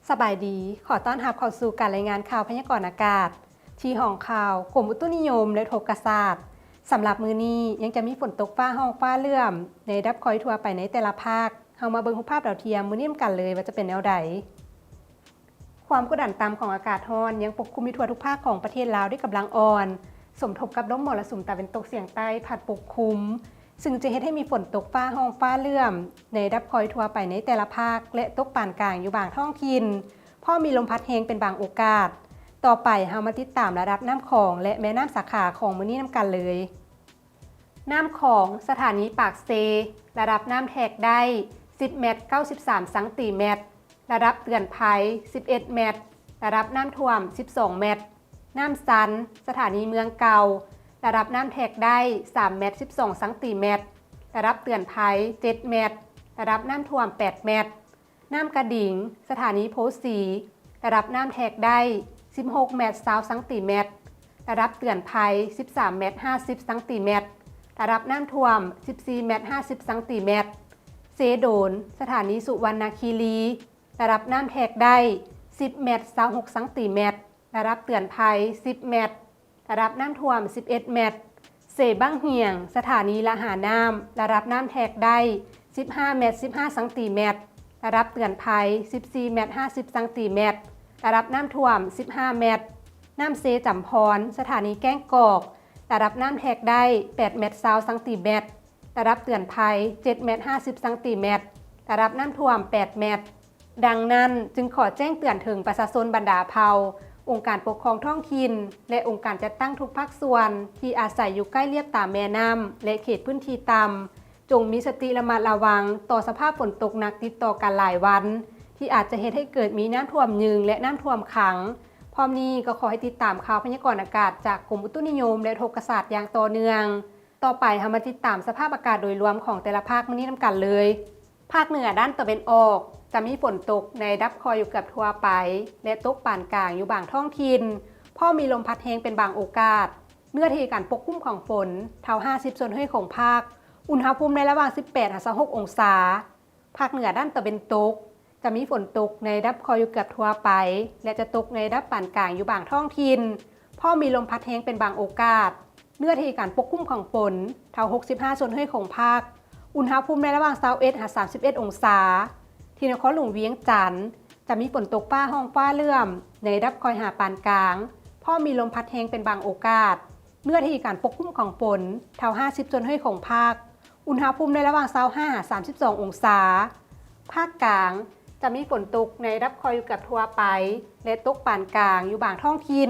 ສະບາຍດີ, ຂໍຕ້ອນຮັບເຂົ້າສູ່ການລາຍງານຂ່າວພະຍາກອນອາກາດ ທີ່ຫ້ອງຂ່າວກົມອຸຕຸນິຍົມ ແລະ ອຸທົກກະສາດ. ສຳລັບມື້ນີ້ຍັງຈະມີຝົນຕົກຟ້າຮ້ອງຟ້າເຫຼື້ອມໃນລະດັບຄ່ອຍທົ່ວໄປໃນແຕ່ລະພາກ. ເຮົາມາເບິ່ງຮູບພາບດາວທຽມມື້ນີ້ນຳກັນເລີຍວ່າຈະເປັນແນວໃດ. ຄວາມກົດດັນຕ່ຳຂອງອາກາດຮ້ອນຍັງປົກຄຸມຢູ່ທົ່ວທຸກພາກຂອງປະເທດລາວດ້ວຍກຳລັງອ່ອນ, ສົມທົບກັບລົມມໍລະສຸມຕາເວັນຕົກສຽງໃຕ້ພັດປົກຄຸມ, ຊຶ່ງຈະເຮັດໃຫ້ມີຝົນຕົກຟ້າຮ້ອງຟ້າເຫຼື້ອມໃນລະດັບຄ່ອຍທົ່ວໄປໃນແຕ່ລະພາກ ແລະ ຕົກປານກາງຢູ່ບາງທ້ອງຖິ່ນ, ພ້ອມມີລົມພັດແຮງເປັນບາງໂອກາດ. ຕໍ່ໄປເຮົາມາຕິດຕາມລະດັບນ້ຳຂອງ ແລະ ແມ່ນ້ຳສາຂາຂອງມື້ນີ້ນຳກັນເລີຍ. ນ້ຳຂອງ, ສະຖານີປາກເຊ, ລະດັບນ້ຳແທກໄດ້ ສິບແມັດ ເກົ້າສິບສາມຊັງຕີແມັດ, ລະດັບເຕືອນໄພ ສິບເອັດແມັດ, ລະດັບນ້ຳຖ້ວມ ສິບສອງແມັດ. ນ້ຳຊັນ, ສະຖານີເມືອງເກົ່າ, ລະດັບນ້ຳແທກໄດ້ ສາມແມັດ ສິບສອງຊັງຕີແມັດ, ລະດັບເຕືອນໄພ ເຈັດແມັດ, ລະດັບນ້ຳຖ້ວມ ແປດແມັດ. ນ້ຳກະດິງ, ສະຖານີໂພສີ, ລະດັບນ້ຳແທກໄດ້ ສິບຫົກແມັດ ຊາວຊັງຕີແມັດ, ລະດັບເຕືອນໄພ ສິບສາມແມັດ ຫ້າສິບຊັງຕີແມັດ, ລະດັບນ້ຳຖ້ວມ ສິບສີ່ແມັດ ຫ້າສິບຊັງຕີແມັດ. ເຊໂດນ, ສະຖານີສຸວັນນະຄີລີ, ລະດັບນ້ຳແທກໄດ້ ສິບແມັດ ຊາວຫົກຊັງຕີແມັດ, ລະດັບເຕືອນໄພ ສິບແມັດ, ລະດັບນ້ຳຖ້ວມ ສິບເອັດແມັດ. ເຊບັ້ງຫຽງ, ສະຖານີລະຫານ້ຳ, ລະດັບນ້ຳແທກໄດ້ ສິບຫ້າແມັດ ສິບຫ້າຊັງຕີແມັດ, ລະດັບເຕືອນໄພ ສິບສີ່ແມັດ ຫ້າສິບຊັງຕີແມັດ, ລະດັບນ້ຳຖ້ວມ ສິບຫ້າແມັດ. ນ້ຳເຊຈຳພອນ, ສະຖານີແກ້ງກອກ, ລະດັບນ້ຳແທກໄດ້ ແປດແມັດ ຊາວຊັງຕີແມັດ, ລະດັບເຕືອນໄພ ເຈັດແມັດ ຫ້າສິບຊັງຕີແມັດ, ລະດັບນ້ຳຖ້ວມ ແປດແມັດ. ດັ່ງນັ້ນ, ຈຶ່ງຂໍແຈ້ງເຕືອນເຖິງປະຊາຊົນບັນດາເຜົ່າ, ອົງການປົກຄອງທ້ອງຖິ່ນ ແລະ ອົງການຈັດຕັ້ງທຸກພາກສ່ວນ ທີ່ອາໄສຢູ່ໃກ້ລຽບຕາມແມ່ນ້ຳ ແລະ ເຂດພື້ນທີ່ຕ່ຳ, ຈົ່ງມີສະຕິລະມັດລະວັງຕໍ່ສະພາບຝົນຕົກໜັກຕິດຕໍ່ກັນຫຼາຍວັນ, ທີ່ອາດຈະເຮັດໃຫ້ເກີດມີນ້ຳຖ້ວມຍືງ ແລະ ນ້ຳຖ້ວມຂັງ. ພ້ອມນີ້ກໍຂໍໃຫ້ຕິດຕາມຂ່າວພະຍາກອນອາກາດຈາກກົມອຸຕຸນິຍົມ ແລະ ອຸທົກກະສາດຢ່າງຕໍ່ເນື່ອງ. ຕໍ່ໄປເຮົາມາຕິດຕາມສະພາບອາກາດໂດຍລວມຂອງແຕ່ລະພາກມື້ນີ້ນຳກັນເລີຍ. ພາກເໜືອດ້ານຕາເວັນອອກ ຈະມີຝົນຕົກໃນລະດັບຄ່ອຍຢູ່ເກືອບທົ່ວໄປ ແລະ ຕົກປານກາງຢູ່ບາງທ້ອງຖິ່ນ, ພ້ອມມີລົມພັດແຮງເປັນບາງໂອກາດ. ເນື້ອທີ່ການປົກຄຸມຂອງຝົນ ເທົ່າຫ້າສິບສ່ວນຮ້ອຍຂອງພາກ. ອຸນຫະພູມໃນລະຫວ່າງ ສິບແປດຫາຊາວຫົກອົງສາ. ພາກເໜືອດ້ານຕາເວັນຕົກ ຈະມີຝົນຕົກໃນລະດັບຄ່ອຍຢູ່ເກືອບທົ່ວໄປ ແລະ ຈະຕົກໃນລະດັບປານກາງຢູ່ບາງທ້ອງຖິ່ນ, ພ້ອມມີລົມພັດແຮງເປັນບາງໂອກາດ. ເນື້ອທີ່ການປົກຄຸມຂອງຝົນ ເທົ່າຫົກສິບຫ້າສ່ວນຮ້ອຍຂອງພາກ. ອຸນຫະພູມໃນລະຫວ່າງ ຊາວເອັດຫາຊາວເອັດອົງສາ. ທີ່ນະຄອນຫຼວງວຽງຈັນ ຈະມີຝົນຕົກຟ້າຮ້ອງຟ້າເຫຼື້ອມໃນລະດັບຄ່ອຍຫາປານກາງ, ພ້ອມມີລົມພັດແຮງເປັນບາງໂອກາດ. ເນື້ອທີ່ການປົກຄຸມຂອງຝົນ ເທົ່າຫ້າສິບສ່ວນຮ້ອຍຂອງພາກ. ອຸນຫະພູມໃນລະຫວ່າງ ຊາວຫ້າຫາຊາວສອງອົງສາ. ພາກກາງ ຈະມີຝົນຕົກໃນລະດັບຄ່ອຍຢູ່ເກືອບທົ່ວໄປ ແລະ ຕົກປານກາງຢູ່ບາງທ້ອງຖິ່ນ,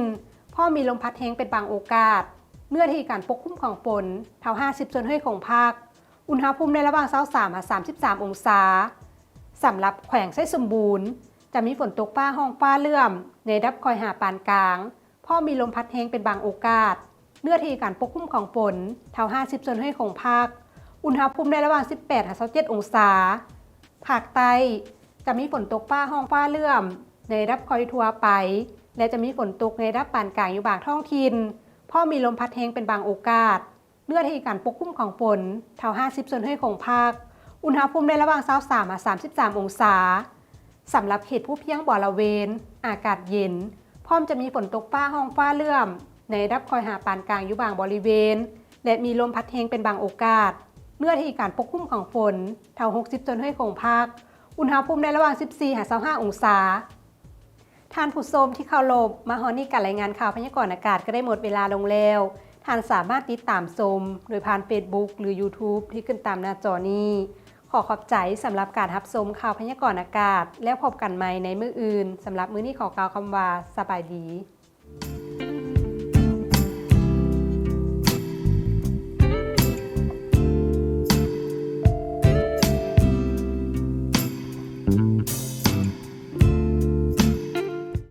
ພ້ອມມີລົມພັດແຮງເປັນບາງໂອກາດ. ເນື້ອທີ່ການປົກຄຸມຂອງຝົນ ເທົ່າຫ້າສິບສ່ວນຮ້ອຍຂອງພາກ. ອຸນຫະພູມໃນລະຫວ່າງ ຊາວສາມຫາຊາວສາມອົງສາ. ສຳລັບແຂວງໄຊສົມບູນ ຈະມີຝົນຕົກຟ້າຮ້ອງຟ້າເຫຼື້ອມໃນລະດັບຄ່ອຍຫາປານກາງ, ພ້ອມມີລົມພັດແຮງເປັນບາງໂອກາດ. ເນື້ອທີ່ການປົກຄຸມຂອງຝົນ ເທົ່າຫ້າສິບສ່ວນຮ້ອຍຂອງພາກ. ອຸນຫະພູມໃນລະຫວ່າງ ສິບແປດຫາຊາວເຈັດອົງສາ. ພາກໃຕ້ ຈະມີຝົນຕົກຟ້າຮ້ອງຟ້າເຫຼື້ອມໃນລະດັບຄ່ອຍທົ່ວໄປ ແລະ ຈະມີຝົນຕົກໃນລະດັບປານກາງຢູ່ບາງທ້ອງຖິ່ນ, ພ້ອມມີລົມພັດແຮງເປັນບາງໂອກາດ. ເນື້ອທີ່ການປົກຄຸມຂອງຝົນ ເທົ່າຫ້າສິບສ່ວນຮ້ອຍຂອງພາກ. ອຸນຫະພູມໃນລະຫວ່າງ ຊາວສາມຫາຊາວສາມອົງສາ. ສຳລັບເຂດພູພຽງບໍລະເວນ ອາກາດເຢັນ, ພ້ອມຈະມີຝົນຕົກຟ້າຮ້ອງຟ້າເຫຼື້ອມໃນລະດັບຄ່ອຍຫາປານກາງຢູ່ບາງບໍລິເວນ ແລະ ມີລົມພັດແຮງເປັນບາງໂອກາດ. ເນື້ອທີ່ການປົກຄຸມຂອງຝົນ ເທົ່າຫົກສິບສ່ວນຮ້ອຍຂອງພາກ. ອຸນຫະພູມໃນລະຫວ່າງ ສິບສີ່ຫາຊາວຫ້າອົງສາ. ທ່ານຜູ້ຊົມທີ່ເຄົາລົບ, ມາຮອດນີ້ການລາຍງານຂ່າວພະຍາກອນອາກາດກໍໄດ້ໝົດເວລາລົງແລ້ວ. ທ່ານສາມາດຕິດຕາມຊົມໂດຍຜ່ານເຟສບຸກ ຫຼື ຢູທູບ ທີ່ຂຶ້ນຕາມໜ້າຈໍນີ້. ຂໍຂອບໃຈສຳລັບການຮັບຊົມຂ່າວພະຍາກອນອາກາດ, ແລ້ວພົບກັນໃໝ່ໃນມື້ອື່ນ. ສຳລັບມື້ນີ້ຂໍກ່າວຄຳວ່າ ສະບາຍດີ.